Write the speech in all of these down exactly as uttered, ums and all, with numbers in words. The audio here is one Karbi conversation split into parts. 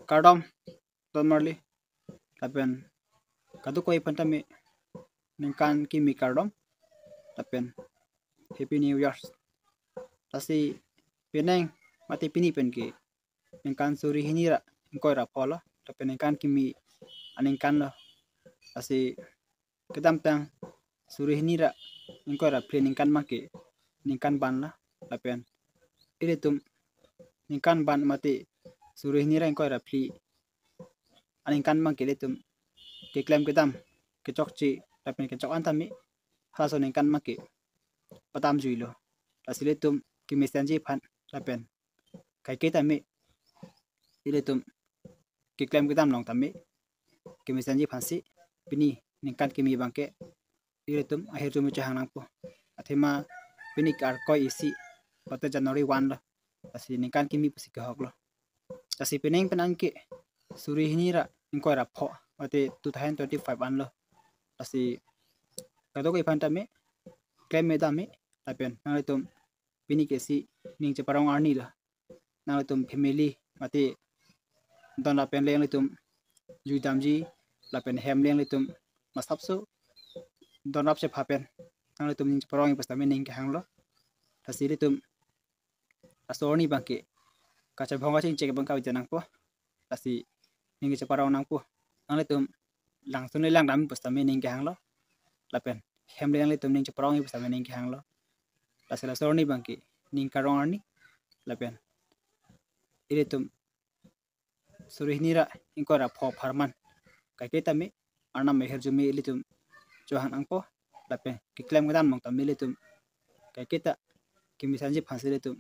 Kardom, don marli. Lapen kadokave aphan tame ningkan kimi kardom. Lapen Happy New Year. Lasi penang mate pini pen ke ningkan suri hini ra ingkoi ra pho lo. Lapen ningkan kimi aningkan lo. Lasi kedamtang suri hini ra ingkoi ra phli aningkan abang ke ningkan ban lo. Lapen ilitum ningkan ban mate suri hini ra ingkoi ra phli aningkan abang ke ilitum keklem kedam, kechokche lapen kechok-an tame halaso aningkan abang ke padam jui lo. Lasi ilitum kemesenji aphan lapen kaike tame ilitum keklem kedam along tame kemesenji aphansi pini ningkan kimi abang ke ilitum ahirjume chehang nangpo. Athema pini ke Arkoi isi, mate January one lo. Lasi ningkan kimi pusi kehok lo. Lasi penang penang ke suri hini ra ingkoi ra pho, mate two thousand twenty-five an lo. Lasi kadokave aphan tame klem me dam me, lapen nanglitum pini ke isi ning cheparong arni lo. Nanglitum family mate don lapen le nanglitum jui damji lapen hem le nanglitum masapso don rap chepha pen nanglitum ning cheparong-i pusitame ning kehang lo. Lasi ilitum laso arni abang ke kachabong kachingchek abang kave nangpo. Lasi ning cheparong nangpo. Nanglitum langsun le lang dam pusitame ning kehang lo. Lapen hem le nanglitum ning cheparong-i pusitame ning kehang lo. Lasi laso arni abang ke ning karong arni. Lapen ilitum suri hini ra ingkoi ra pho apharman kaike tame Arnam ahirjume ilitum chehang nangpo. Lapen keklem kedam along tame ilitum kaike ta kemesenji aphansi ilitum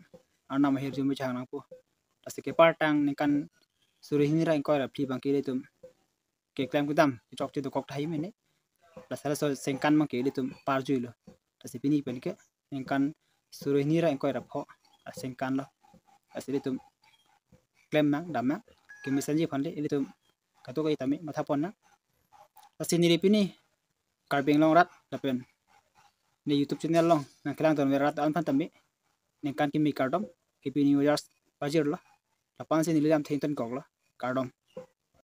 Arnam ahirjume chehang nangpo. Lasi kepartang ningkan suri hini ra ingkoi ra phli abang ke ilitum keklem kedam kechokche dokok tahai mene. Lasi halaso aningkan abang ke ilitum parjui lo. Lasi pini pen ke ningkan suri hini ra ingkoi ra pho aningkan lo. Lasi ilitum klem nang dam nang, kemesenji aphan le ilitum kadokave tame matha pon nang. Lasi neli pini Karbi Anglong arat lapen ne YouTube channel along nangkelang don rat an aphan tame ningkan kimi kardom, Happy New Year pajir lo. Lapu-ansi neli lam thengton kok lo. Kardom.